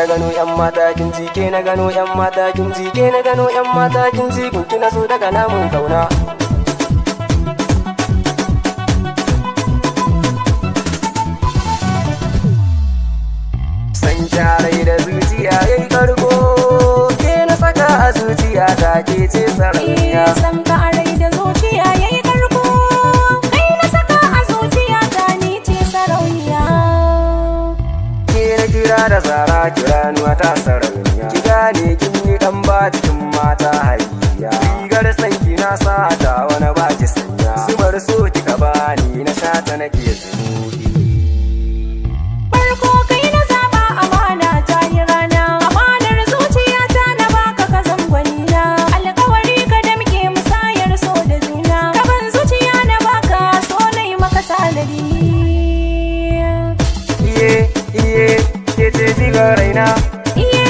Gano yan mata kin ji, ke na gano yan mata kin ji, ke na gano yan mata kin ji, kun kina so daga namun kauna. San kyarai da zuciya yayi karko, ke na saka a zuciya ta, ke ce sarauniya. San ka a rai da zuciya yayi karko, kai na saka a zuciya ta, ni ce sarauniya. Ke na kira da zara, kira nuwa ta sarauniya. Ki gane kin yi dan ba cikin mata hariya. Rigar sanki na sa ta wani ba ki sanya. Zubar so kika bani na sha ta nake zumuɗi. Farko kai na zaba, amana ta yi rana, amanar zuciya ta na baka, ka zangwani na. Alkawari ka damke, musayar so da juna, ka ban zuciya na baka, so na yi maka tanadi. Iye iye, ke ce jigar raina. Iye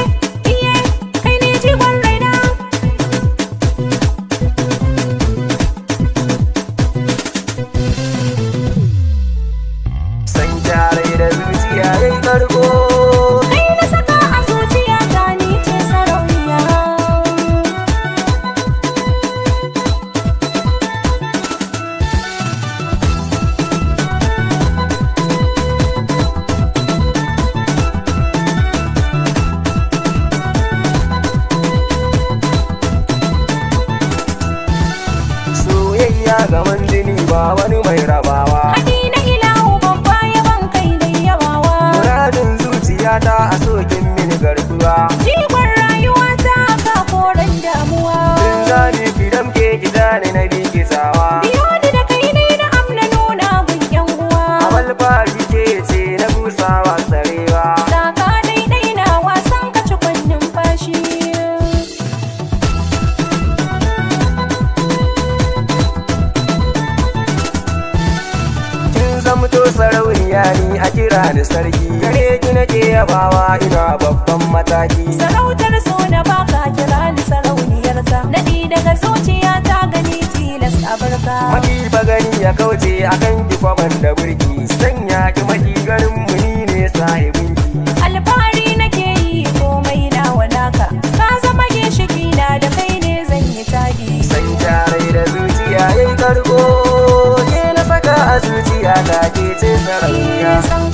iye, kai ne jigon raina. San kyarai da zuciya yayi karko. Kai na saka a zuciya ta, ni ce sarauniya. Soyayya gaman jini, ba wani mai rabawa. Haɗi na ilahu babba, yaban kai da yawawa. Muradin zuciyata a sokin mini garkuwa. Jigon rayuwa ta, ka koren damuwa. In zane ki damke ki zane na bi ki tsawa. Biyo ni da kai ne na amna nuna gun yan uwa. A balfari ke ce na busawa sarewa. Saka daidai na wasan ka cikon numfashi. Kin zamto sarauniya, ni a kira ni sarki. Gare ki nake yabawa, ina babban mataki. Sarautar so na baka, kira ni sarauniyarka. Naɗi daga zuciya ta gani, tilas a barka. Maki ba gani ya kauce akan ki kwaban da burki. Sanya ki maki ganin mu, ni ne sahibinki. Alfahari nake yi, komai na wanaka. Ka zama ginshiki na, da kai ne zan yi taɗi. San kyarai da zuciya yayi karko, ke na saka a zuciya ta, ke ce sarauniya. San